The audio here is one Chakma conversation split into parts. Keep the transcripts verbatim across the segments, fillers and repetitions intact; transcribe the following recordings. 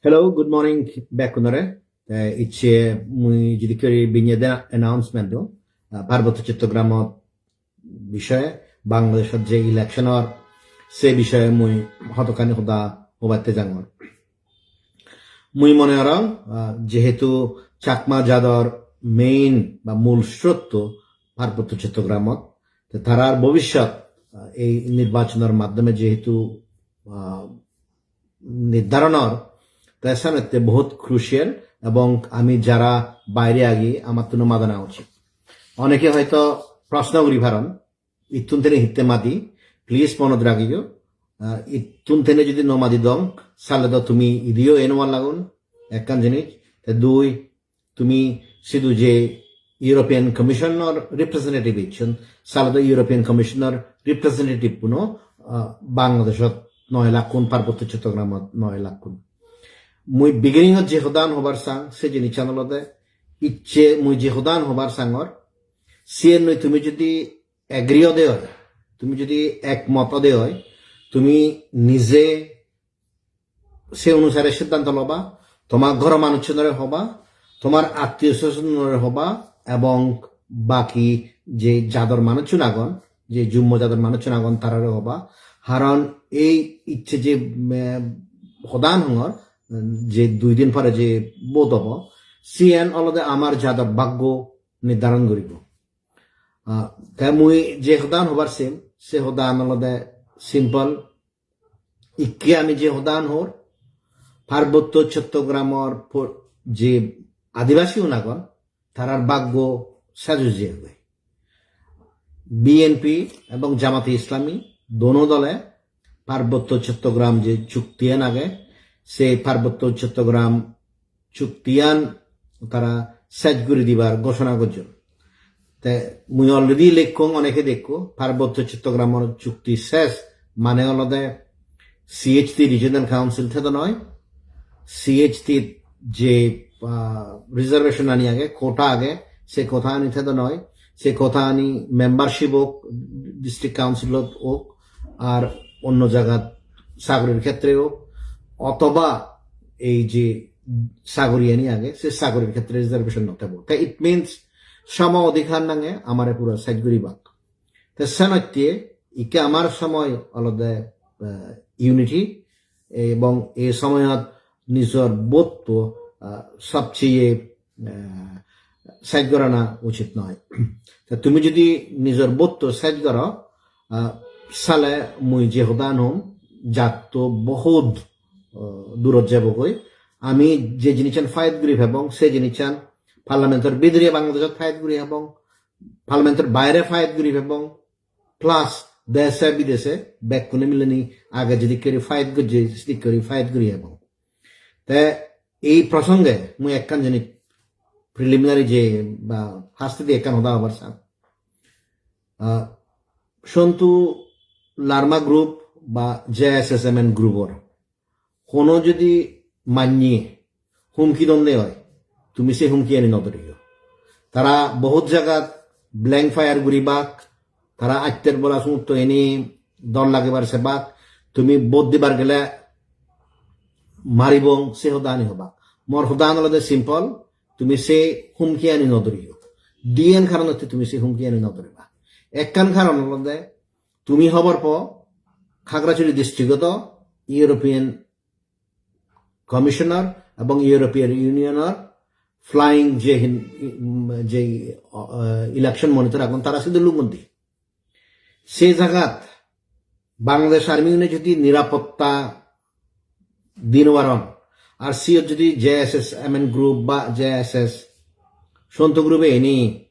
Hello, good morning, bekkunore. Te icche mui jodi kori binye de announcement do, ah, Parbotto Chottogramot bishoye, Bangladeshot je election or, se bishoye mui hodokkani hoda hobatte jangor. Mui mone gorong, ah, jehetu Chakma jador main ba mul srotto Parbotto Chottogramot, te tarar bobishyot, ah, ei nirbachonor maddhome jehetu, ah, nirdaronor, te senotte bohut crucial, ebong ami jara baire agi, amattuno madana uchit. Oneke hoito proshno guri paron, ittun tene hitte madi, please monot ragiyo. Ah, ittun tene jodi no madi dong, sale do tumi idiyo enwar lagun, ekkan jinis, te dui, tumi sidu je European Commissioner representative icchon, sale do European Commissioner representative puno, ah, Bangladeshot noi lakkun, Parbotto Chottogramot noi lakkun. Mui beginning-ot je hodan hobar sang, se jinissan olode, icche mui je hodan hobar sangor, siyen noi tumi jodi agree ode oi, tumi jodi ekmot ode oi, tumi nije se onusare siddhanto loba, tomar ghoro manuchunore hoba, tomar attiyo swajonore hoba, ebong baki je jador manuchun agon, je jummo jador manuchun agon, tarare hoba. Haron ei icche je, em, hodan hongor, je dui din pore je vote obo, siyen olode amar jador bhaggo nirdharon guribo. Ah, te mui je hodan hobar sem, se hodan olode simple. Ikke ami je hodan hor, Parbotto Chottogramor po-, je adibasi un agon, tarar bhaggo sej oi jeyegoi. B N P ebong Jamate Islami dono dole Parbotto Chottogram je chuktiyan age, se Parbotto Chottogram chuktiyan tara sej guri dibar ghosona gojjon. Te mui already lekkong, oneke dekko, Parbotto Chottogramor chukti sej mane olode C H T Regional Council thedo noi, C H T je, ah, reservation ani age, quota age, se quota ani thedo noi, se quota ani membership ok, district council ot ok, ar onno jagat sagorir khetre ok, othoba ei je sagori ani age, se sagorir khetre reservation no thebo. Te it means sama odhikar nange amare pura sej guribak. Te senotte ikke amar somoy olode, eh, unity, ebong ei somoyot nijor vote-to, ah, sobcheye, ah, sej gorana uchit noi. Te tumi jodi nijor vote-to sej goro, ah, sale mui je hodan hom, jatto bohut, ah, durot jebogoi. Ami je jinissan fight guri pebong, se jinissan parliament-or bidire Bangladeshot fight guri pebong, parliament-or baire fight guri pebong, plus dese bidese bekkune mileni age jedikke guri fight gojje, sedikke guri fight guri ebong. Te ei prosonge mui ekkan jinis preliminary je ba hastedi ekkan hoda hobar sang. Ah, Sontu Larma group ba J S S M N group-or hono jodi manye humki donde oi, tumi se humki ani no doriyo. Tara bohut jagat blank fire guribak, tara atter bola sumutto eni dor lagibar sebak, tumi vote dibar gele maribong se hoda ani hobak. Mor hoda ani olode simple, tumi se humki ani no doriyo. Diyen karonotte tumi se humki ani no doriba. Ekkan karon olode tumi hobor po, Khagrachari district-ot European Commissioner ebong European Union-or flying je hin-, je, uh, election monitor agon, tara sidu lungondi. Se jagat Bangladesh Army-une jodi nirapotta di no paron, ar siyot jodi J S S M N group ba J S S Sontu group-e eni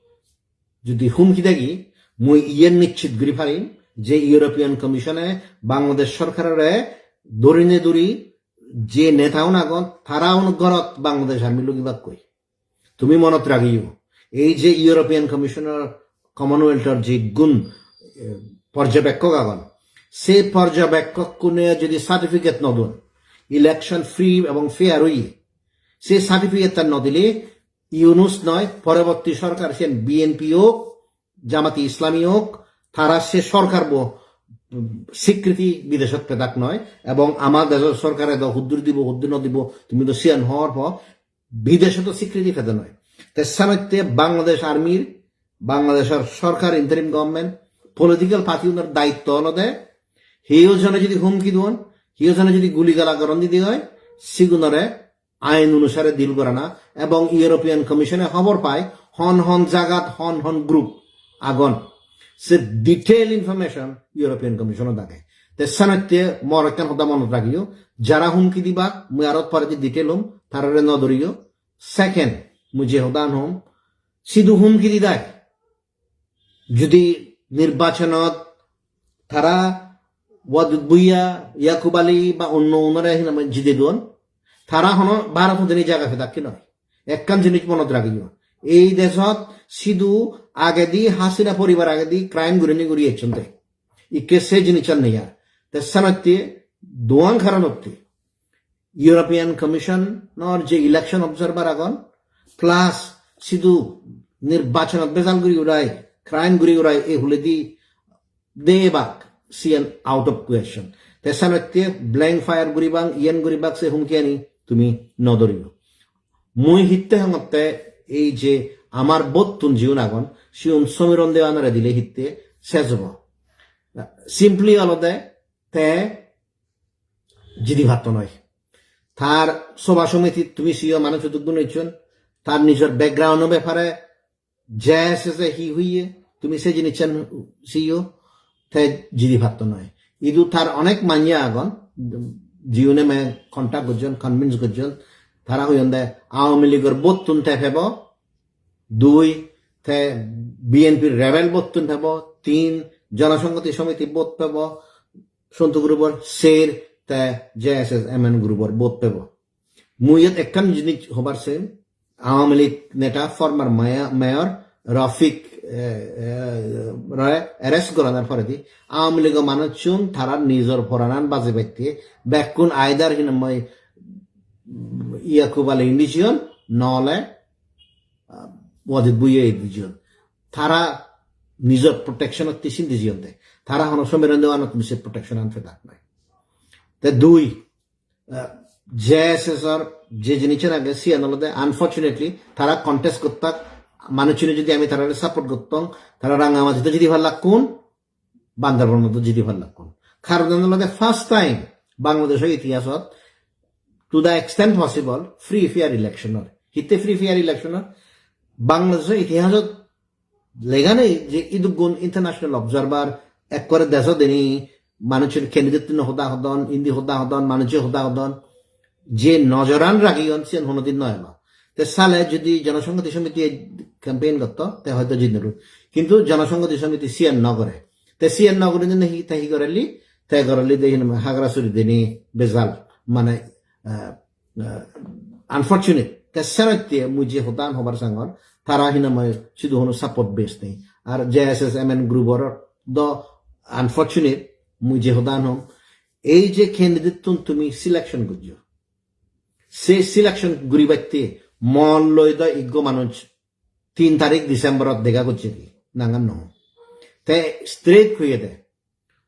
jodi humki degi, mui iyen nischit guri parim je European Commission-e Bangladesh sorkarore dhorine dhuri je neta un agon, tara un gorot Bangladesh Army lugibakkoi. Tumi monot ragiyo, ei je European Commissioner, Commonwealth-or je gun, eh, porjobekkok agon, se porjobekkokkune jodi certificate no don, election free ebong fair oye, se certificate-tan no dile Yunus noi, poroborti sorkar siyen B N P ok, Jamati Islami ok, tara se sorkarbo swikriti bideshot pedak noi, ebong ama dejor sorkare do huddur dibo, huddur no dibo, tumi do siyan hobor po, bideshoto swikriti pede noi. Te senotte Bangladesh Army-r, Bangladeshor sorkar, interim government, political party unor daitto olode, hiyo jone jodi humki duon, hiyo jone jodi guli gala goron didi oi, sigunore ain onusare deal gorana, ebong European Commission-e hobor pai hon hon jagat hon hon group agon, se detail information European Commission-ot age. Te senotte mor ekkan hoda monot ragiyo, jara humki dibak, mui aro poredi detail hom, tarare no doriyo. Second, mui je hodan hom, sidu humki didai. Judi nirbachonot tara Wadud Bhuiya, Yakub Ali ba onno unore hinamai jide duon, tara hono Bharoto deni jaga pedak ki noi. Ekkan jinis monot ragiyo. Ei dejot sidu agedi Hasina poribar agedi crime gurinei guri ecchonde. Ikke se jinissan nei ar. Te senotte duan karonotte European Commission-or je election observer agon, plus sidu nirbachonot bejal guri urai, crime guri urai, e huledi debak, siyan out of question. Te senotte blank fire guribak, iyan guribak, se humkiyani tumi no doriyo. Mui hitte hongotte ei je amar bottun jiun agon, siun Somiron Dewanore dile hitte ses obo. Simply olode te jidi patto noi. Tar soba somiti tumi siyo manuj huduk gun ecchon, tar nijor background-o bepare je se je hi huye, tumi se jinissan siyo, te jidi patto noi. Idu tar onek manye agon, jiune me contact gojjon, convince gojjon, tara hoyonde Awami League-or bottun te pebo, dui, te B N P rebel bottun pebo, tin, Jonosonghoti Somiti bot pebo, Sontu group-or, ser, te J S S M N group-or bot pebo. Mui iyot ekkan jinis hobar sem, Awami League neta, former mayor, mayor Rafiq, eh, eh, re arrest goranar poredi Awami League-o manuchun tara nijor poranan bajebatte bekkun either hinamai Yakub Ali indi jiyon, nole, ah, Wadud Bhuiya indi jiyon. Tara nijor protection-otte sindi jiyon de. Tara hono Somiron Dewan-ottun se protection-an pedak noi. Te dui, ah, J S S-or je jinissan age, siyan olode unfortunately tara contest gottak, manuchune jodi ami tarare support gottong, tara Rangamati-t jidi pallakkun, Bandarbanot jidi pallakkun. Karon olode first time Bangladeshor itihasot, to the extent possible, free fair election or. Hitte free fair election or? Bangladeshor itihasot lega nei je idukkun international observer ekkore dejot eni manuchun candidate-uno hoda hodon, indi hoda hodon, manuje hoda hodon, je nojoran ragiyon siyan honodin no elo. Te sale jodi Jonosonghoti Somiti campaign gotto, te hoyto jidinor. Kintu Jonosonghoti Somiti siyan no gore. Te siyan no gurinei hi, te hi gorelli? Te gorelli de hinamai Hagrasuri deni bejal, mane, eh, eh, unfortunate. Te senotte mui je hodan hobar sangor, tara hinamai sidu hono support base nei. Ar J S S M N group-or do unfortunate, mui je hodan hom, ei je candidate-tun tumi selection gojjo, se selection guribatte mol loi do iggo manuj tin tarik December-ot dega gojje ki, nangan no. Te straight hoye de,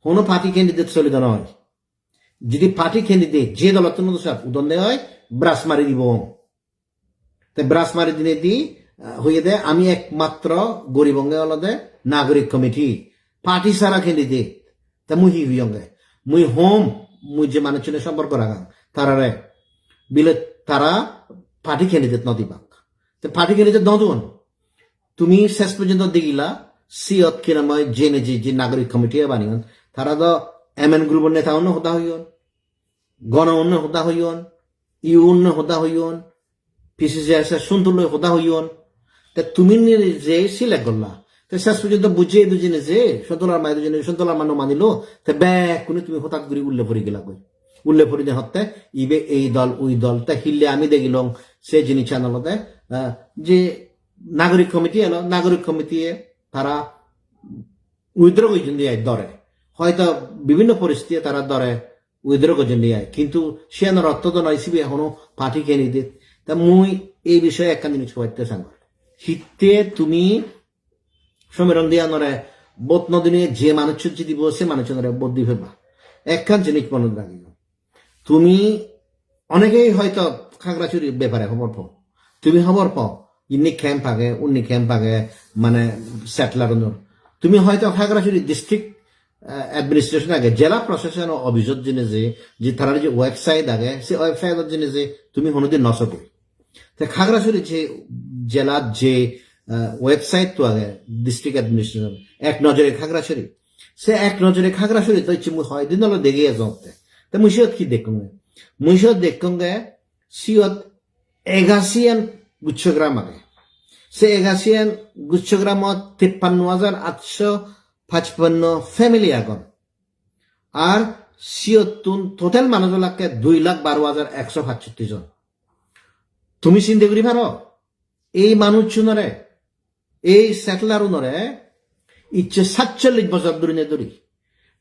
hono party candidate soli do noi. Jodi party candidate je dolottun odo sar udon de oi, brush mari dibo. Te brush mari dinedi, ah, hoye de ami ekmatro goribonge olode Nagorik Committee, party sara candidate. Te mui hi hoyonge? Mui hom, mui je manuchune somporko ragang, tarare bile tara party candidate no dibak. Te party candidate no duon. Tumi ses porjonto degila, siyot hinamai jene je, je Nagorik Committee baneyon, tara do M N group-or neta unno hoda hoyon, Gono unno hoda hoyon, I U unno hoda hoyon, P C C S S Sontu loi hoda hoyon. Te tumi ni je select golla. Te ses porjonto bujje idu jene je, Sontu Larma idu jene, Sontu Larma no manilo, te bekkune tumi hotat guri ulle pori gela goi. Ulle pori de hotte, ibe ei dol, ui dol, te hille ami degilong, se jinissan olode, ah, je Nagorik Committee elo, Nagorik Committee-e tara withdraw gojjon de ai dore. Hoyto bibhinno poristiti tara dore withdraw gojjon de ai. Kintu siyanor ortho do noi sibe hono party candidate. Ta mui ei bishoye ekkan jinis hobatte sangor. Hitte tumi Somiron Dewanore Vote no dinei je manuchun jidibo, se manuchunore vote di peba. Ekkan jinis monot ragiyo. Tumi onegei hoito Khagrachuri bepare hobor po. Tumi hobor po, inni camp age, unni camp age, mane settler unor. Tumi hoito Khagrachuri district, eh, administration age, jela proshashan office-ot jeinei je, je tarar je website age, se website-ot jeinei je tumi honodin no sogo. Te Khagrachuri je jelat je, eh, website to age, district administration, Ek Nojore Khagrachuri. Se Ek Nojore Khagrachuri to icche mui hoi din olo dege ejongotte. Te mui siyot hi dekkonge? Mui siyot dekkonge, siyot egasiyan guchchogram age. Se egasiyan guchchogramot teppanno hajar atso pachpanno family agon. Ar siyottun total manuj olakke dui lakh baro hajar ekso pachsotti jon. Tumi sinde guri paro? Ei manuchunore, ei settler unore icche satchollish bojor durine duri,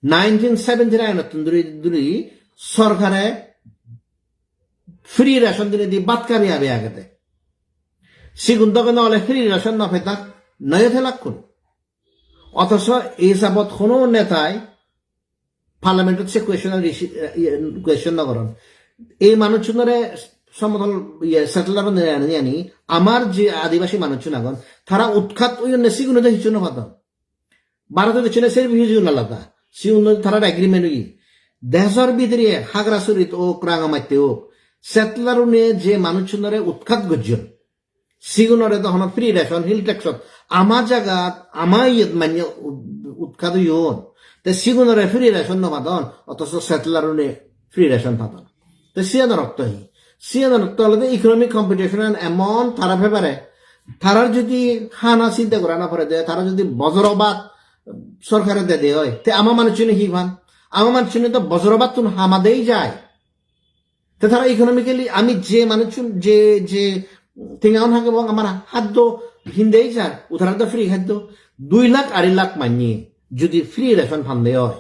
nineteen seventy-nine-ottun duri, duri sorkare free ration dinei di bhat kari abe agede. Sigun doge no ole free ration no pedak, noyo thelakkun. Othoso ei jabot hono netai Parliament-ot se question-an risi-, eh, iye, question no goron. Ei manuchunore somotol, iye, settler-unore ani, ani, amar je adibasi manuchun agon, tara utkhat oyonne sigune do hissu no padon. Bharotot ecchonne se hissu no lada. Sigun tarar agreement oye. Dejor bidire Hagrasurit ok, Rangamatte ok, settler-une je manuchunore utkhat gojjon, sigunore do hono free ration, Hill Tracts-ot ama jagat, ama iyet manye u-, utkhat oyon. Te sigunore free ration no padon, othoso settler-une free ration padon. Te siyanor ortho hi? Siyanor ortho olode economic competition-an emon tara pebare, tarar jodi hana sinte gora no pore de, tara jodi bojoro bhat sorkare dede oi, te ama manuchune hi pan? Ama manuchune do bojoro bhattun hamadei jai. Te tara economically ami je manuchun je, je tengaun hagebo amar haddo hindei jar, utara do free haddo. Dui lakh, arei lakh manye jodi free ration pande oi,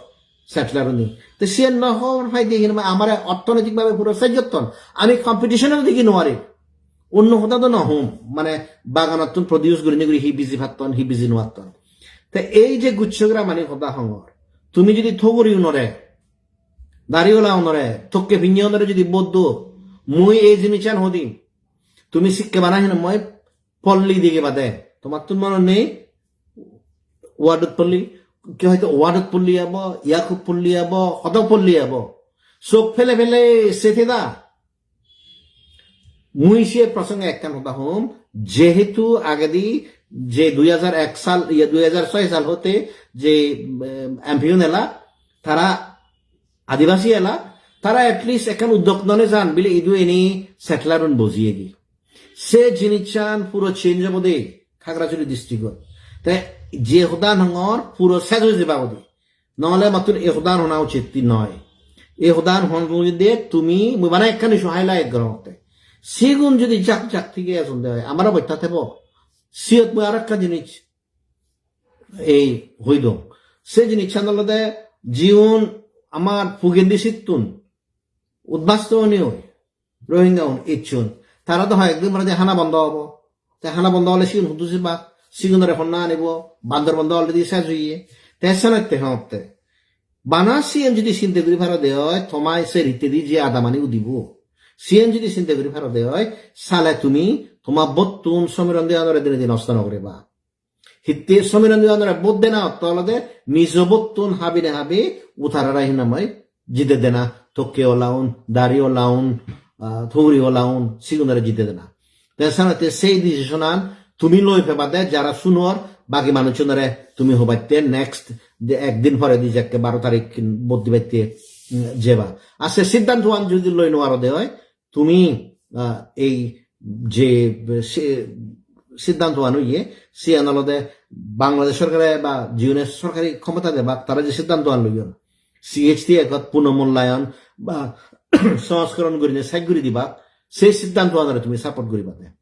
settler-une. Te siyan no hobor paide hinamai amare orthonoitik bhabe puro sejjotton. Ami competition-o digi no pari. Onno hoda do no hom, mane baganottun produce gurinei guri hi biji patton, hi biji no patton. Te ei je guchchogram ani hoda hongor, tumi jodi thoguri unore, dari ola unore, tokke pinne unore jodi vote do, mui ei jinissan hodi, tumi sikke bana hinamai polli dege bade, tomattun mone nei, ward-ot polli, ki hoito ward-ot polli abo, Yakub polli abo, hodo polli abo. Sok pele pele sete da. Mui se prosonge ekkan hoda hom, jehetu agedi je dui hajar ek sal, iye, dui hajar soi sal hote je, em, M P un ela, tara adibasi ela, tara at least ekkan uddok none jan, bile idu eni settler-un bojiyegi. Se jinissan puro change obode Khagrachari district-ot. Te je hodan hongor puro sej oi jebagoi de. Nole mattun e hodan hona uchit noi. E hodan hon de tumi, mui bana ekkan issue highlight gorongotte. Sigun jodi jak jak thige ejon de oi, amaro botta thebo. Siyot mui aro ekkan jinis ei hoi dong. Se jinissan olode jiun amar pugendi sittun udbasto oni oi, Rohingya un icchun. Tara do hoyek din poredi hana bondo obo. Te hana bondo ole sigun hudu jebak? Sigunore honna anibo? Bandor bondo already sej oye. Te senotte hotte. Bana siyen jodi sinte guri paro de oi, tomai se rittedi je adamani udibo. Siyen jodi sinte guri paro de oi, sale tumi toma bottun Somiron Dewanore dinedi nosto no guriba. Hitte Somiron Dewanore vote dena ortho olode nijo vote-tun habine habi utarare hinamai jide dena, tokke olaun, dari olaun, ah, thuguri olaun, sigunore jide dena. Te senotte sei decision-an tumi loi pebade, jara sunor bagi manuchunore tumi hobatte next de ekdin pore di jekke baro tarik vote dibatte, mm, jeba. Ar se siddhantoan jodi loi no paro de oi, tumi, ah, ei je si-, siddhantoan oye, siyan olode Bangladesh sorkare ba jiune sorkari khomota debak, tara je siddhantoan loyon, C H T Act-ot punomullayon ba songskoron gurine sej guri dibak, sei siddhantoanore tumi support guribade.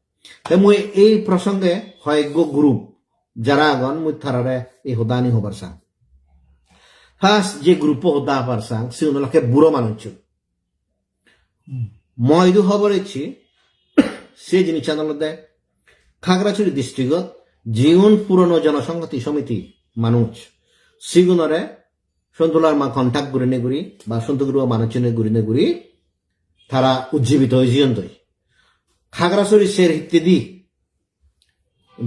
Te mui ei prosonge hoyekko group jara agon, mui tarare ei hodani hobar sang. First je group-o hoda hobar sang, sigun olakke buro manuchun. Mui idu hobor ecchi, se jinissan olode Khagrachari district-ot jiun purono jonosonghoti somiti manuj, sigunore Sontu Larma contact gurinei guri ba Sontu group-o manuchchune gurinei guri tara ujjibito oi jeyondoi. Khagrasuri ser hittedi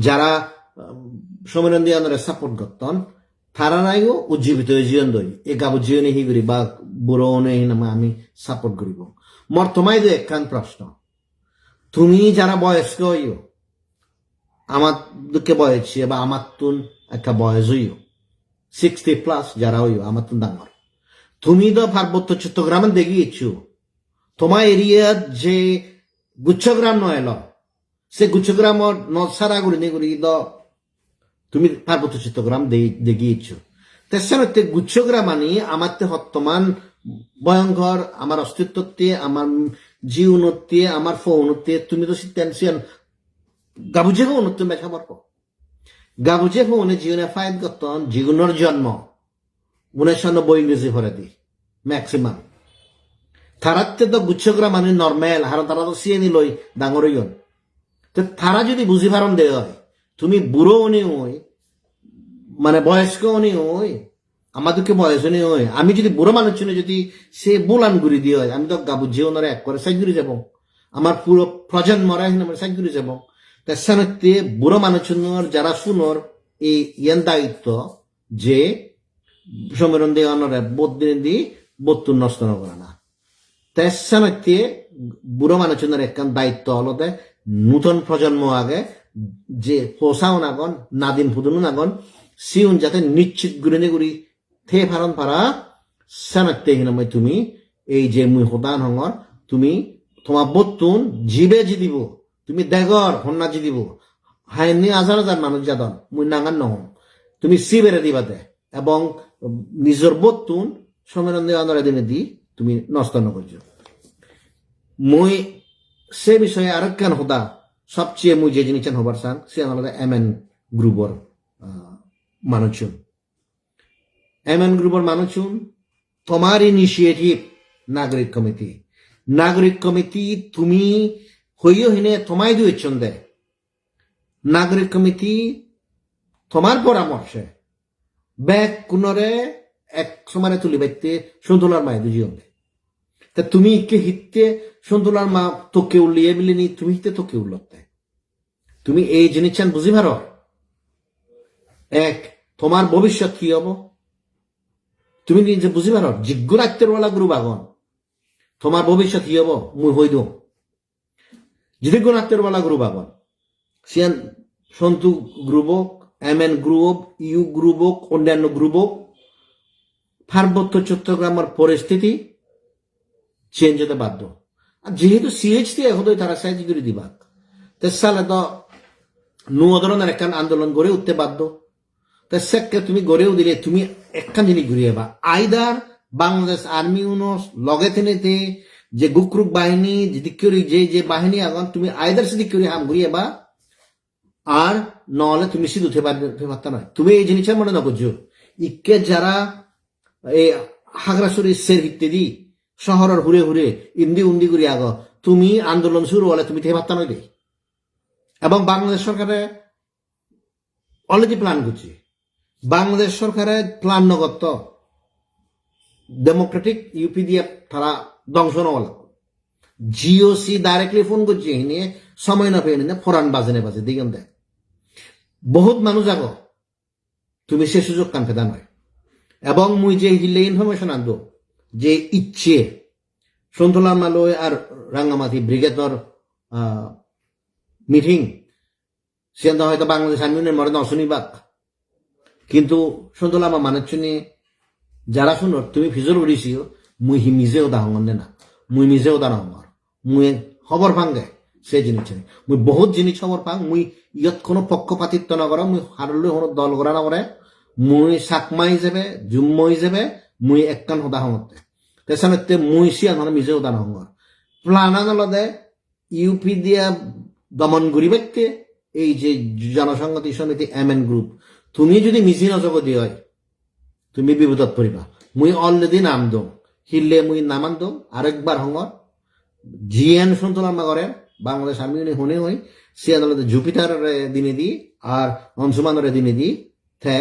jara, um, Somiron Dewanore support gotton, tara nayo ujjibito oi jeyondoi. E gabujjegune hi guri ba buro une hi nang ami support guribong. Mor toma idu ekkan proshno. Tumi jara boyosko oiyo, amar dokke boyos oiyo ba amattun ekka boyos oiyo, sixty plus jara oiyo, amattun dangor. Tumi do Parbotto Chottogramot degi eccho. Toma area-t je Guchchogram no elo, se Guchchogramot no sara gurinei guri do tumi Parbotto Chottogram de-, degi eccho. Te senotte Guchchogramani amatte hottoman bhoyonkor, amar ostittotte, amar jiunotte, amar pounotte, tumi do sitten siyan gabujje pounotte bej hobor po. Gabujje poune jiune fight gotton, jigunor jonmo unesso nobboi Ingreji poredi, maximum. Taratte do Guchchogramani normal, haron tara do siyeni loi dangor oyon. Te tara jodi buji paron de oi, tumi buro une oi, mane boyosko une oi, ama dokke boyos une oi, ami jodi buro manuchchune jodi se bhulan guri di oi, ami do gabujje unore ekkore sej guri jebong. Amar puro projonmore hinamore sej guri jebong. Te senotte buro manuchchunor jara sunor ei iyan daitto je Somiron Dewanore vote dinei di vote-tun nosto no gorana. Te senotte buro manuchchunor ekkan daitto olode nuton projonmo age, je posaun agon, nadin pudunun agon, siun jate nischit gurinei guri te paron para, senotte hinamoi tumi ei je mui hodan hongor, tumi toma vote-tun jibe jidibo, tumi degor honna jidibo, hainni hajar hajar manuj jadon, mui nangan no hong. Tumi sibere diba de, ebong nijor vote-tun Somiron Dewanore dinei di tumi nosto no gojjo. Mui se bisoye aro ekkan hoda, sobcheye mui je jinissan hobar sang, siyan olode M N group-or, ah, manuchun. M N group-or manuchun, tomar initiative Nagorik Committee. Nagorik Committee tumi hoiyo hine tomai duichchon de. Nagorik Committee tomar poramorse bekkunore ek somare tulibatte Sontu Larma idu jeyonde. Te tumi ikke hitte Sontu Larma tokke ulliye bilini tumi hitte tokke ullotte? Tumi ei jinissan buji paro? Ek, tomar bobishyot hi obo? Tumi nije buji paro? Jiggun attor wala group agon, tomar bobishyot hi obo? Mui hoi dong. Jidigun attor wala group agon, siyan Sontu group ok, M N group ok, U group ok, onnanno group ok, Parbotto Chottogramor poristiti change ote baddo. Ar jehetu C H T hodoi tara sej guri dibak, te sale do nuo dhoronor ekkan andolon gori utte baddo. Te sekke tumi gori udile tumi ekkan jinis guri eba. Either Bangladesh Army uno loge tenete je gukruk bahini, jidikke guri je je bahini agon, tumi either sidikke guri ham guri eba, ar nole tumi sidu theba, thebatta noi. Tumi ei jinissan mone no gojjo. Ikke jara ei Hagrasuri ser hittedi, sohoror hure hure, indi undi guri ago, tumi andolon suru ole tumi thebatta noi de. Ebong Bangladesh sorkare already plan gocche. Bangladesh sorkare plan no gotto Democratic U P D F tara dongso no ola. G O C directly phone gocche, hine somoy no peyene poran bajene baje digonde. Bohut manuj ago, tumi se sujog kan peda noi. Ebong mui je hille information an do, je icche Sontu Larma loi ar Rangamati Brigade-or, ah, meeting, siyan do hoyto Bangladesh Army-une more no sunibak. Kintu Sontu Larma manuchchune jara sunor, tumi pijor guri siyo, mui hi mije hoda hongor de na. Mui mije hoda no hongor. Mui hobor pange se jinissan. Mui bohut jinis hobor pang, mui iyot hono pokkopatitto no gorong, mui haroloi hono dol gora no gore. Mui Chakma ijebe, Jummo ijebe, mui ekkan hoda hongotte. Te senotte mui siyan hono mije hoda no hongor. Plan an olode U P D F domon guribatte ei je Jonosonghoti Somiti M N group, tumi jodi miji no jogodi oi, tumi bipodot poriba. Mui already nam dong, hille mui naman dong, arekbar hongor, jiyen Sontu Larma gorer, Bangladesh Army-une hone hoi, siyan olode Jupiter-ore dinedi, ar Anshuman-ore dinedi, te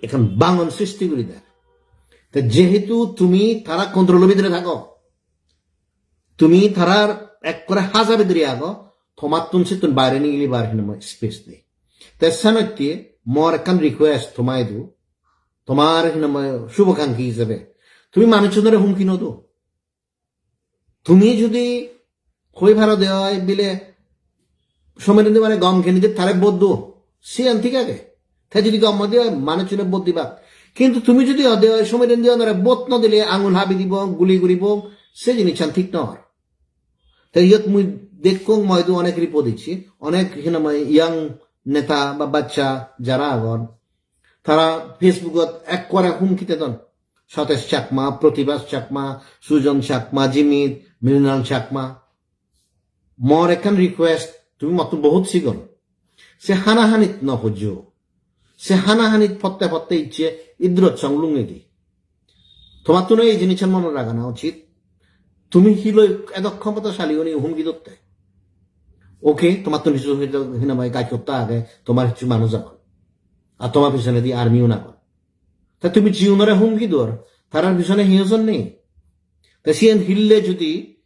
ekkan bangon sristi guri der. Te jehetu tumi tara control-o bidire thago, tumi tarar ekkore haja bidire ago, tomattun sittun baire nigilibar hinamai space nei. Te senotte mor ekkan request toma idu, tomar hinamai shubhakankhi hisebe, tumi manuchunore humki no do. Tumi judi hoi paro de oi bile Somiron Dewanore gom candidate, tare vote do, siyan thik age. Te judi gom oi de oi, manuchune vote dibak. Kintu tumi judi oi de oi Somiron Dewanore vote no dile angul habi dibo, guli guribo, se jinissan thik nor. Te iyot mui dekkong, moidu onek report icche, onek hinamai young neta ba baccha jara agon, tara Facebook-ot ekkore humki dedon. Satesh Chakma, Pratibhas Chakma, Sujan Chakma, Jimit, Mrinal Chakma. Mor ekkan request, tumi mottun bohut sigon. Se hanahanit no pojjo. Se hanahanit potte potte icche idrot song lungedi. Tomattun ei jinissan monot ragana uchit. Tumi hiloi edok khomota sali oni humki dotte. Okay, tomattun hissu hinamai gaj hotta age, tomar hissu manuj agon. Ar tomar pisonedi army un agon. Ta tumi jiunore humki dor, tarar pisone hiyo jon nei. Ta siyen hille judi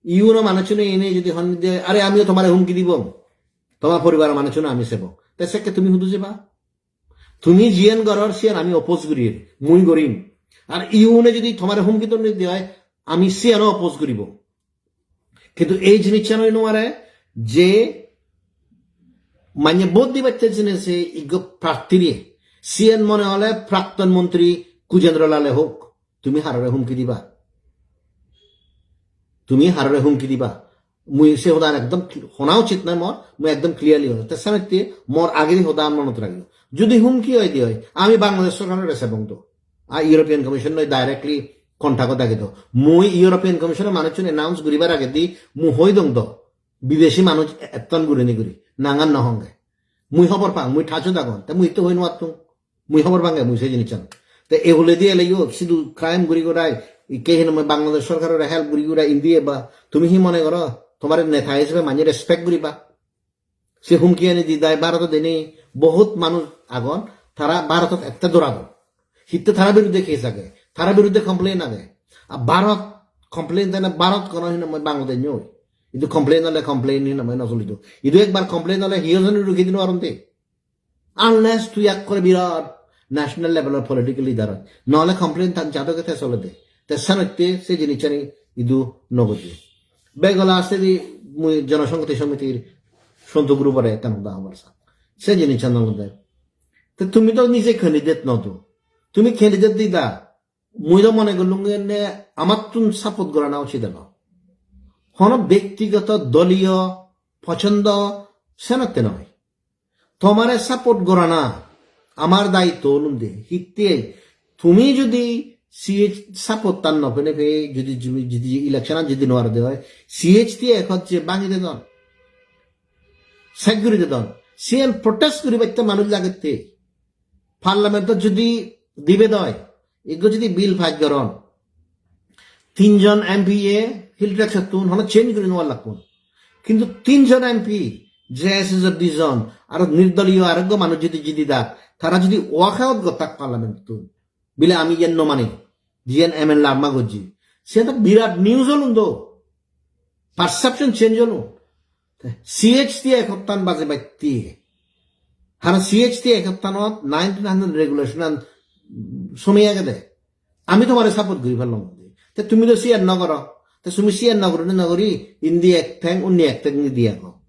iuno manuchune ene judi hon de, "Are, amiyo tomare humki dibong, tomar poribaro manuchune ami sebong." Te sekke tumi hudu jeba? Tumi jiyen goror siyen ami oppose gurir, mui gorim. Ar iune judi tomare humki don de oi, ami siyeno oppose guribong. Kintu ei jinissan oi nuare je manye vote dibatte jene se iggo prarthire, siyen mone hole prakton montri Kujendra Lale hok, tumi harore humki diba? Tumi harore humki diba? Mui se hodan ekdom cl-, hona uchit noi mor, mui ekdom clearly hoda. Te senotte mor agedi hodan monot ragiyo. Judi humki oi de oi, ami Bangladesh sorkarore sebong do. A European Commission loi directly contact-ot agi do. Mui European Commission-o manuchun announce guribar agedi mui hoi dong do. Bideshi manuj etton gurinei guri. Nangan no honge. Mui hobor pang, mui thajot agon. Te mui to hoi no attung. Mui hobor pange mui se jinissan. Te e huledi eleyo sidu crime guri gurai, ikke hinamai Bangladesh sorkarore help guri gurai indi eba. Tumi hi mone goro? Tomare neta hisebe manye respect guriba? Se humkiyani di dai Bharotot deni bohut manuj agon, tara Bharotot ette doradon. Hitte tara biruddhe case age, tara biruddhe complain age. A Bharot complain dene Bharot kono hinamai Bangladesh noi. Idu complain ole complain hinamai no solido. Idu ekbar complain ole hiyo jone rukhi dino aronde. Unless tui ekkore birat national level-or political leader oi. Nole complain tan jadoge te solede. Te senotte se jinissani idu no gojje. Begola se di mui Jonosonghoti Somitir Sontu group-ore ekkan hoda hobar sang. Se jinissan olode. Te tumi to nije candidate no do. Tumi candidate dida. Mui do mone gollung enne amattun support gorana uchit elo. Hono bektigoto doliyo pochondo senotte noi. Tomare support gorana amar daitto olunde. Hitte tumi judi C H support tan no pene pe, judi, judi, judi election an judi no ar de oi, C H ti ekot je bangi dedon, sek guri dedon, siyan protest guribatte manuj lagette. Parliament-ot judi debate oi, ekko judi bill pass goron, tinjon M P-ye Hill Tracts-ottun hono change guri nw lakkun. Kintu tinjon M P, J S S-or dijon, aro nirdoliyo arekko manuj judi jidi dak, tara judi walk out gottak Parliament-ottun, bile ami iyen nw mani, jiyen M N Larma gojje, siyen to birat news olun do. Perception change olo. C H T ekottan baje batte. Hara C H T ekottanot nineteen hundred regulation an somi agede. Ami tomare support guri parlong. Te tumi to siyan no goro. Te tumi siyan no guri, no guri, indi ek theng, undi ek theng di ago.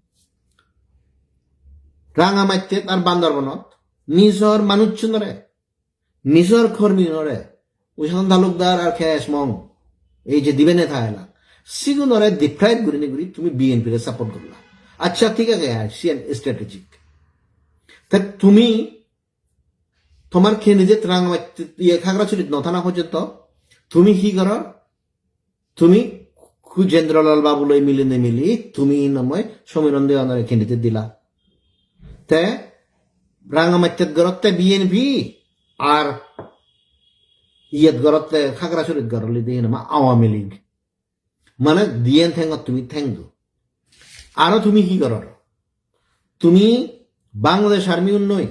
Rangamattet ar Bandarbanot nijor manuchunore, nijor korminore, Ushan Talukdar ar K S Mong, ei je dibe neta elak, sigunore deprive gurinei guri tumi B N P re support gorla. Accha, thik age, ai, siyan strategic. Te tumi tomar candidate Rangamattit, iye, Khagrachurit no thana porjonto tumi hi goror? Tumi Khujendralal Babu loi milinei mili tumi hinamoi Somiron Dewanore candidate dila. Te Rangamattet gorotte B N P ar iyet gorotte Khagrachurit gorolide hinamai Awami League. Mane diyen thengot tumi theng do. Aro tumi hi goror? Tumi Bangladesh Army unnoi,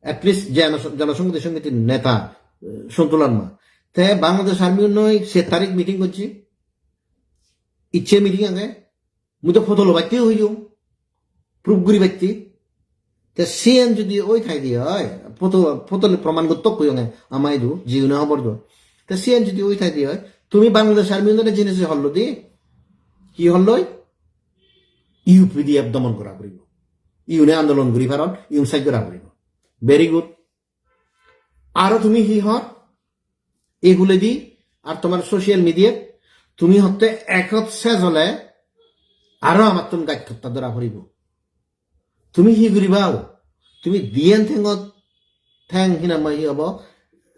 at least Jana-, Janasonghoti Somitir neta, eh, Sontu Larma. Te Bangladesh Army-unoi set tarik meeting gojje. Icche meeting age. Mui do photo lobatte hoyong. Proof guribatte. Te siyen jodi oi thai de oi, photo, photo loi proman gottok hoyonge ama idu, jiune hobor do. Te siyen jodi oi thai de oi, tumi Bangladesh Army-unore jinise hollo de, hi holloi? U P D F domon gora puribo. Iune andolon guri paron, iun saj gora puribo. Very good. Aro tumi hi hor? Ei huledi ar tomar social media-t tumi hotte ekot sej ole aro amattun gaj hotta dora puribo. Tumi hi guriba o? Tumi diyen thengot theng hinamai hi obo?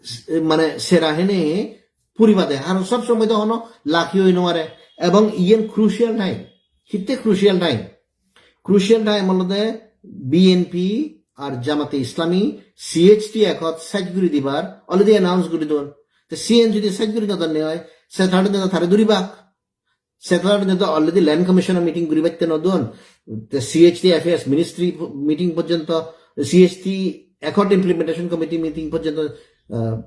S-, mane sera hene puribade. Haron sob somoi do hono lucky oi no pare. Ebong iyen crucial time. Hitte crucial time? Crucial time olode B N P ar Jamate Islami C H T Accord sej guri dibar already announce guri don. Te siyen jodi sej guri no donne oi, Saturday do tare duribak. Saturday do already Land Commission meeting guribatte no don. Te C H T Affairs Ministry meeting porjonto, C H T Accord Implementation Committee meeting porjonto, ah,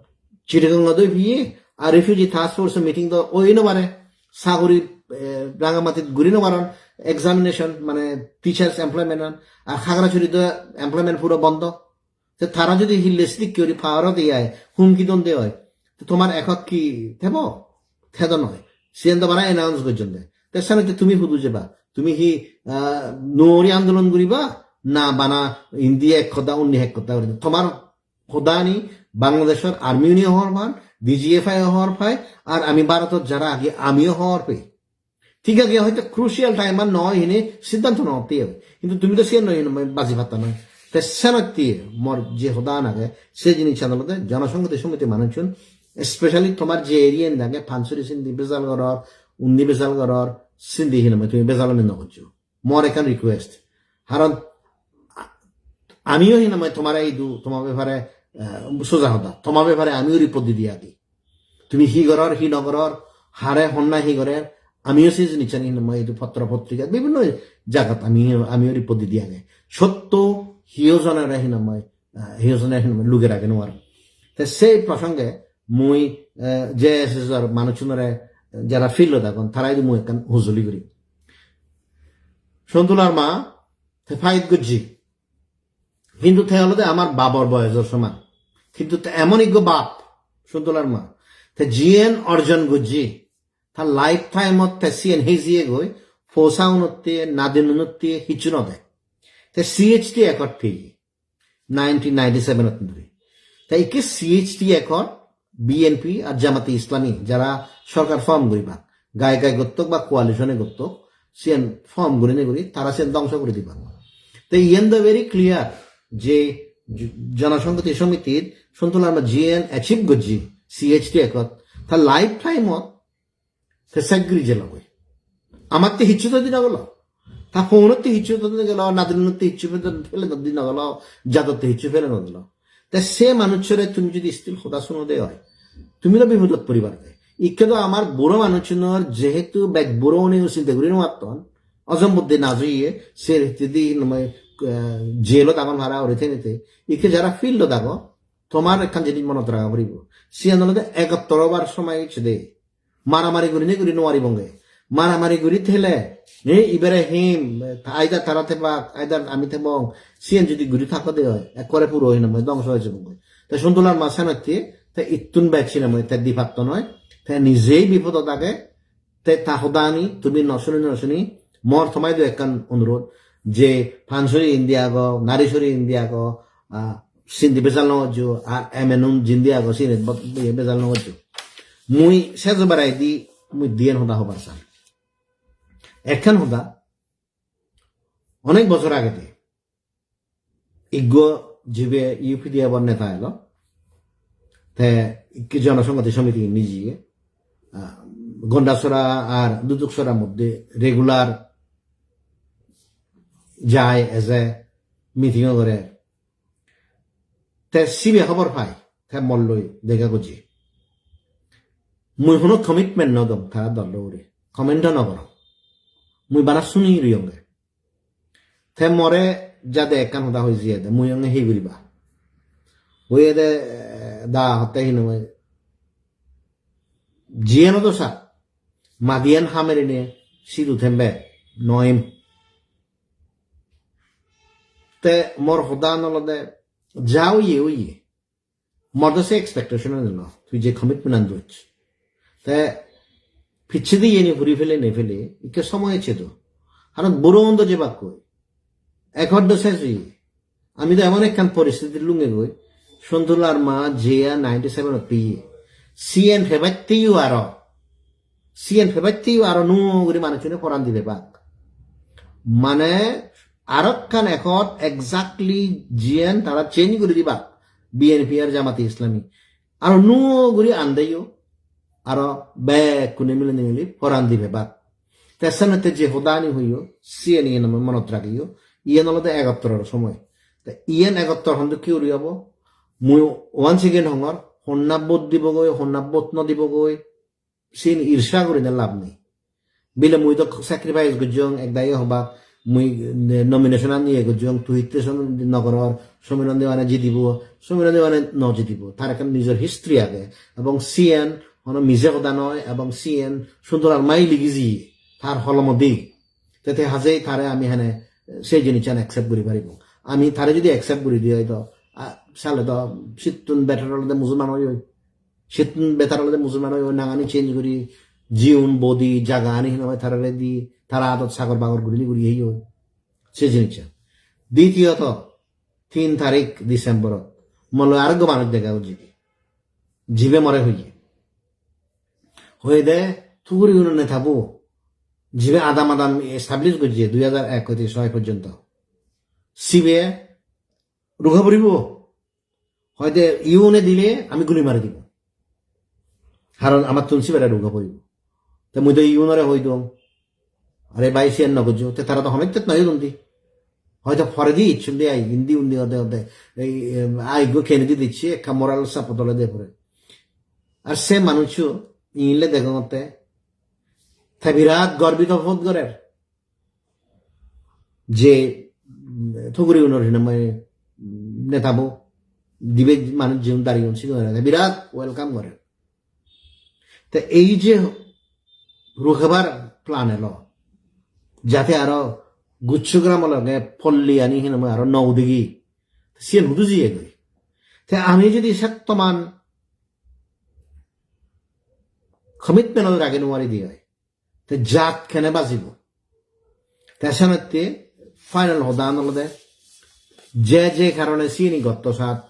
Chittagong-ot oi piye, ar Refugee Task Force meeting do oi no pare. Saguri, eh, Rangamatit guri no paron, examination, mane teachers employment an, ar Khagrachari do employment puro bondo. Te tara jodi hille sidikke guri power-ot ei ai, humki don de oi, te tomar ekot ki thebo? Thedo noi. Siyen do bana announce gojjon de. Te senotte tumi hudu jeba? Tumi hi, ah, nuo guri andolon guriba? Na bana indi ek hoda, undi ek hoda guri? Tomar hodani Bangladeshor army-une hobor pan, D G F I hobor pai, ar ami Bharotot jara agi, amiyo hobor pei. Thik age, hoyto crucial time-an noi hine siddhanto no otte oi. Hintu tumi do siyan noi hine baji patta noi. Te senotte mor je hodan age, se jinissan olode Jonosonghoti Somiti manuchun, especially tomar je area-an age, Pansuri sindi bejal goror, undi bejal goror, sindi hinamai tumi bejal ani no gojjo. Mor ekkan request. Haron a-, amiyo hinamai tomare idu, tomar bepare, eh, soja hoda. Tomar bepare amiyo report di di agi. Tumi hi goror, hi no goror, hare honna hi gorer, amiyo se jinissan hinamai idu potro potrika, bibhinno jagat ami, amiyo report di di age. Sotto hiyo jonore hinamai, eh, hiyo jonore hinamai luge rage no paro. Te sei prosonge mui, eh, J S S-or manuchunore, eh, jara field-ot agon, tara idu mui ekkan hujuli guri. Sontu Larma, te fight gojje. Hintu te olode amar babor boyojor soman. Hintu te emon ekko bap, Sontu Larma. Te jiyen orjon gojje, ta lifetime-ot te siyen hejiyegoi, posaunotte, nadinunotte, hissu no de. Te C H T Accord peye. Nineteen ninety-seven-ot dhuri. Te ikke C H T Accord, B N P ar Jamate Islami jara sorkar form guribak, gai gai gottok ba coalition-e gottok, siyen form gurinei guri tara siyen dhongso guri dibak. Te iyen do very clear je J-, Jonosonghoti Somitir Sontu Larma jiyen achieve gojje C H T Accord, ta lifetime-ot te sej guri jelo goi. Amatte hissu to di no gelo. Ta phone-otte hissu to di no gelo, nadinotte hissu to di no gelo, jadotte hissu pele no gelo. Te se manuchore tumi jodi still hoda suno de oi, tumi do bipodot poribar de. Ikke do amar buro manuchunor jehetu bek buro une sinte guri no patton, ojom budde na juiye, se hittedi hinamai, eh, jail-ot agon para uri thenete. Ikke jara field-ot ago, tomar ekkan jinis monot raga poribo. Siyan olode ekottor obar somoy ecche de. Maramari gurinei guri no paribonge. Maramari guri thele, eh, ibere him, either tara thebak, either ami thebong, siyen jodi guri thakode oi, ekkore puro hinamai dhongso oi jebonge. Te Sontu Larma senotte, te ittun bej hinamai te di patto noi, te nijei bipodot age, te ta hodani tumi no suni no suni, mor tomaidu ekkan onurod, je Pansuri indi ago, Narisuri indi ago, ah, sindi bejal no gojjo, ar M N U jindi ago, sindi bo-, iye bejal no gojjo. Mui sejo baraidi mui diyen hoda hobar sang. Ekkan hoda, onek bojor agede, iggo jibe U P D F-or neta elo, te ikke Jonosonghoti Somiti nijeye, ah, Gondasora ar Duduksora moddhe regular jai, eje, meeting-o gore. Te sibe hobor pai, te molloi dega gojje. Mui hono commitment no dong tara dol loi guri. Comment-o no gorong. Mui bana suni royonge. Te more jade ekkan hoda hoi jiyede, mui onge hi guriba? Hoyede, eh, da hotte hinamai. Jiyan odo sa. Madiyan hamerine sidu thembe noim. Te mor hodan olode ja oye oye. Mor do se expectation ani no. Tui je commitment an duch. Te pichedi yeni huri fele ne fele. Ikke somoy eche do. Haron buro ondo je bakkoi. Ekor do ses oye. Ami do emon ekkan poristiti lungegoi, Sontu Larma je ninety seven ot peye. Siyen pebatte yo aro. Siyen pebatte yo aro nuo guri manuchune poran dibe bak. Mane aro ekkan ekot exactly jiyen tara change guri dibak. B N P ar Jamate Islami. Aro nuo guri ande yo. Aro bekkune mile nigili poran dibe bak. Te senotte je hodani hoyo, siyen iyen ami monot ragiyo, iyen olode egottoror somoy. Te iyen egottor hondokke guri obo? Mui once again hongor, honna vote dibogoi, honna vote no dibogoi, siyen irsha gurinei lab nei. Bile mui do sacrifice gojjong, ek dagi hobak, mui nomination an iye gojjong, tui hitte son no goror, Somiron Dewane jidibo, Somiron Dewane no jidibo. Tar ekkan nijor history age, ebong siyen hono mije hoda noi, ebong siyen Sontu Larmai ligi jiye, tar holomodi. Te te hajei tare ami hene se jinissan accept guri paribong. Ami tare jodi accept guri di oi do, a, sale do sittun better olode Musulman oi oi. Sittun better olode Musulman oi oi, nangani change guri, jiun bodi, jaga ani hinamai tarare di, tara adot sagor bagor gurinei guri hei oi. Se jinissan. Ditiyoto, tin tarik December-ot mole arekko manuj dega ujjegi. Jibe more hoye. Hoyede tuguri uno netabo. Jibe adam adam establish gojje dui hajar ek hoite soi porjonto. Sibe ruga puribo. Hoide iune dile ami guli mari dibo. Haron amattun sibere ruga puribo. Te mui do iunore hoi dong. Are bhai siyan no gojjo. Te tara do honettet noi undi. Hoito poredi icchundi ai, indi undi ode ode. Ei, em, ai go kenedi dicche, ekka moral support ole de pore. Ar se manuccho inle degongotte. Te birat gorbito bod gorer. Je, mm, tuguri unor hinamai, mm, netabo, dibe manuj jiun dariyon sigun te birat welcome gorer. Te ei je rukebar plan elo, jate aro Guchchogramor loge polli ani hinamai aro no udegi, siyen hudu jiye goi. Te ami jodi settoman commitment rage nuari di oi, te jat kene bajibo? Te senotte final hodan olode je je karone sini gotto sat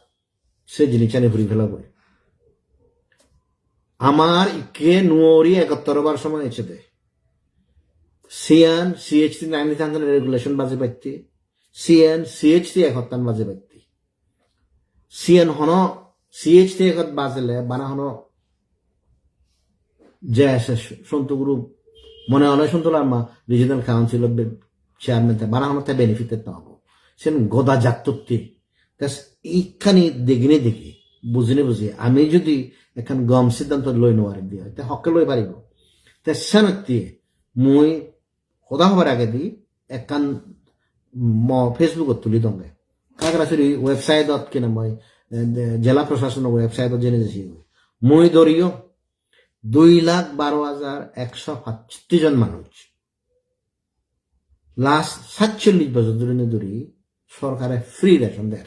se jinissani puri fela goi. Amar ikke nuori egottor obar somoy ecche de. Siyan C H T nine thousand regulation baje batte, siyan C H T ekottan baje batte. Siyan hono C H T ekot bajele bana hono je ese Sontu group mone hole Sontu Larma regional council of chairman te bana hono te benefit no obo. Sen goda jattutti. Tes ikkani degine degi, bujine buji, ami jodi ekkan gom siddhanto loi no parim de, te hokke loi paribo? Te senotte mui hoda hobar agedi ekkan mo Facebook-ot tuli donge. Kagrasuri website-ot kina moi, eh, jela prosasono website-ot jene jesi. Mui doriyo dui lakh baro hajar ekso pachsotti jon manuj. Last satchollish bojor dhuri ne dhuri sorkare free ration der.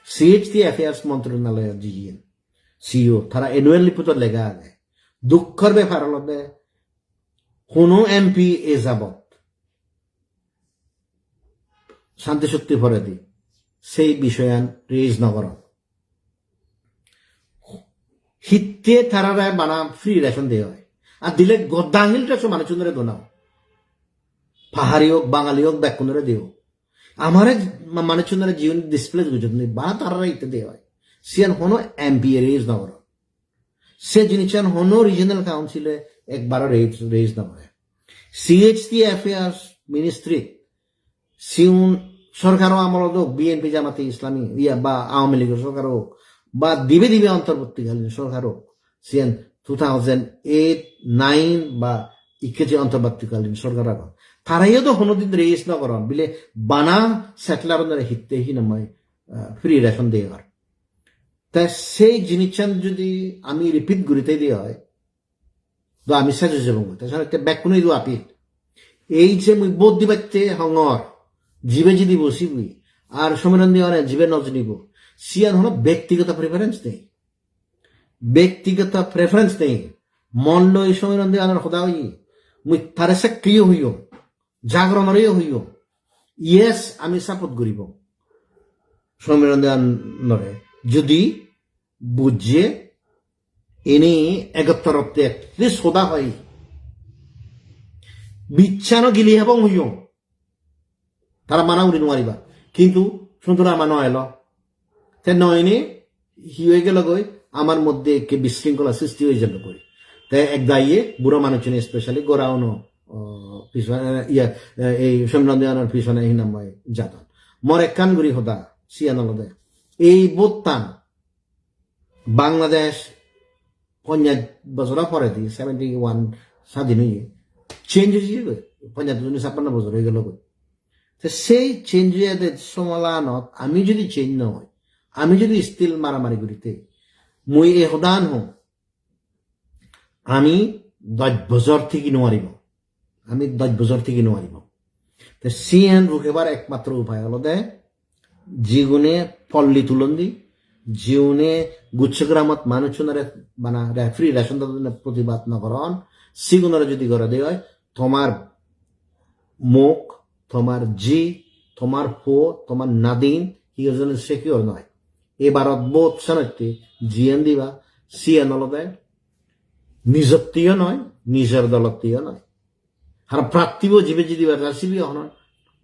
C H T Affairs Montronaloyot jiyen C E O, tara annual report-ot lega age. Dukkor bepar olode hono M P e jabot Shanti Chukti poredi sei bishoyan raise no goron. Hitte tarare bana free ration de oi? Ar dile goda Hill Tracts-o manuchunore dona. Pahari ok, Bangali ok, bekkunore diyo. Amare ma-, manuchunore jiun displace gojjon ni, bana tarare hitte de oi? Siyan hono M P e raise no goron. Se jinissan hono regional council-e ekbaro raise, raise no gore. C H T Affairs Ministry, siun sorkaro amolot ok, B N P Jamate Islami, iya ba Awami League-or sorkar ok, ba dibe dibe ontorbortikalin sorkar ok, siyan two thousand eight, nine ba ikke je ontorbortikalin sorkar agon. Tarayo do honodin raise no goron, bile bana settler-unore hitte hinamai, ah, free ration de or. Te sei jinissan judi ami repeat guri thei de oi, to ami sej oi jebong. Te senotte bekkuno idu appeal. Ei je mui vote dibatte hongor, jibe jidibo sibe, ar Somiron Dewan-e jibe no jidibo, siyan hono bektigoto preference nei. Bektigoto preference nei. Mon loi Somiron Dewanor hoda hoye. Mui tare sekkeyo hoyong. Jagoronore hoyong. Yes, ami support guribo Somiron Dewanore. Judi bujje ini egottorotte at least hoda hoi. Bichchano gili hebong hoyong. Tara mana guri nuariba. Kintu Sontun Rama no elo. Te no ene hi oi gelo goi, amar moddhe ekke bisringkhola sristi oi jelo goi. Te ek daye buro manuchchune specially gora uno, o, pisone, iya, ei Somiron Dewanor pisone hinamai jadon. Mor ekkan guri hoda, siyan olode. Ei vote-tan Bangladesh ponjash bojoro poredi, seventy one sadin oye, change oye goi. Ponjash juni sappanno bojor oi gelo goi. Te sei change oyede somolanot ami judi change no oi, ami judi still maramari guri thei, mui ei hodan hong, ami dosh bojor tigi nuaribo. Ami dosh bojor tigi nuaribo. Te siyen rukebar ekmatro upai olode jigune polli tulondi, jigune Guchchogramot manuchunore bana re-, free ration dadonne protibad no goron, sigunore judi gore de oi, tomar mok, tomar ji, tomar po, tomar nadin, hi hojone secure noi. Ebarot vote senotte jiyen diba, siyen olode nijottiyo noi, nijor dolottiyo noi. Haron prarthibo jibe jidibar jar sibe hono,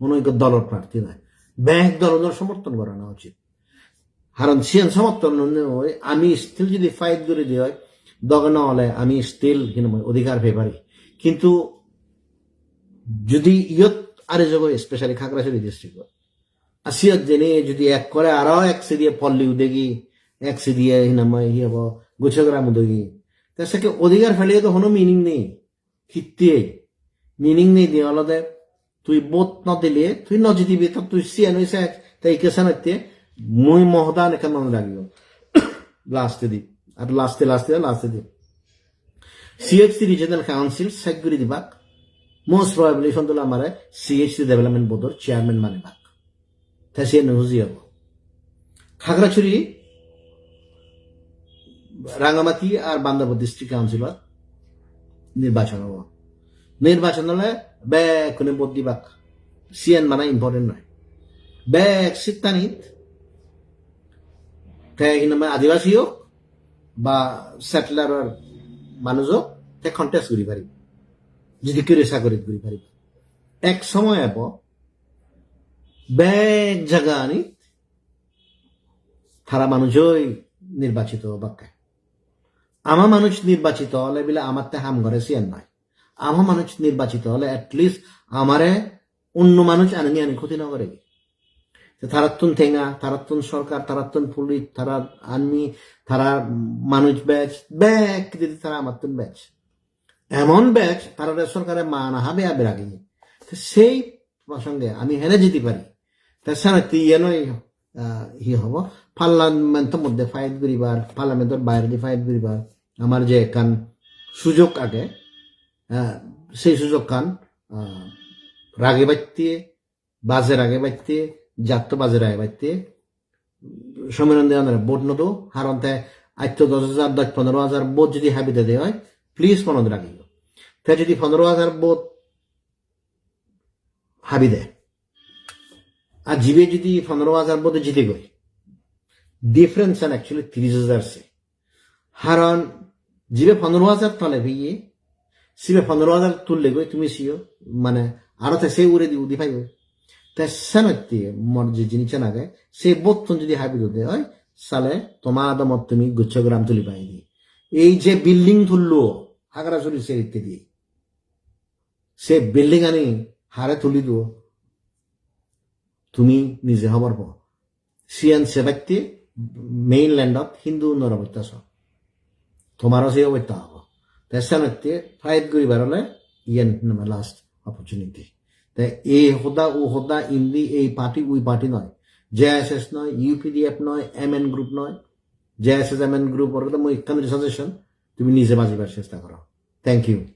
hono ekko dolor prarthi noi. Bek dolonor somorthon gorana uchit. Haron siyen somorthon nonne oi, ami still judi fight guri de oi, doge no ole ami still hinamai odhikar pei pari. Kintu judi iyot are jogo, especially Khagrachari district-ot, ar siyot jene judi ekkore aro ek sidiye polli udegi, ek sidiye hinamai hi hobo, Guchchogram udegi, te sekke odhikar pele to hono meaning nei. Hittei meaning nei de olode tui vote no dile, tui no jidibe, to tui siyan oi sej, te ikke senotte mui mo hodan ekkan mone ragiyo. Lastedi, ar laste, laste, lastedi. C H T Regional Council sej guri dibak, most probably Sontun Ramare C H T Development Board-or chairman banebak. Te siyen no huji obo. Khagrachari, Rangamati ar Bandapur District Council-ot nirbachon obo. Nirbachon ole bekkune vote dibak. Siyen bana important noi. Bek seat-anit te hinamai Adibasi ok ba settler-or manuj ok, te contest guri paribo. Jidi kere sagorit guri paribo. Ek somoy ebo bek jaganit tara manujoi nirbachito obakke. Ama manuj nirbachito ole bile amatte ham gore siyan noi. Ama manuj nirbachito ole at least amare onno manuj anani ani khoti no gore. Te tarattun tenga, tarattun sorkar, tarattun police, tara army, tara manuj bej, bek kididi tara amattun bej. Emon bej, tarare sorkare mana habe habe rageye. Te sei prosonge ami hene jidi pari? Te senotte iyen oi, ah, hi hobo? Parliament-o moddhe fight guribar, parliament-or bairedi fight guribar amar je ekkan sujog age, ah, sei sujogkan, ah, ragebatte, baje ragebatte, jatto baje ragebatte, Somiron Dewanore vote no do, haron te atto dos hajar, dos ponero hajar vote judi habi de de oi, please monot ragiyo. Te judi ponero hajar vote habi de, ar jibe judi ponero hajar vote jidi goi, difference an actually tiris hajar se. Haron jibe ponero hajar tole peye, sibe ponero hajar tulle goi tumi siyo, mane aro te se uguredi udi paibo. Te senotte mor je jinissan age, se vote-tun judi habi dode oi, sale toma adamot tumi Guchchogram tuli paide. Ei je building tullo, Khagrachari side-edi, se building ani hare tuli duo, tumi nije hobor po. Siyan sebatte mainland-ot Hindu unor obosta so. Tomaro se obosta obo. Te senotte fight guribar ole iyan nama last opportunity. Te ei hoda, o hoda, indi ei party, ui party noi. J S S noi, U P D F noi, M N group noi. J S S M N group-or mui ekkan suggestion, tumi nije bajibar chesta goro. Thank you.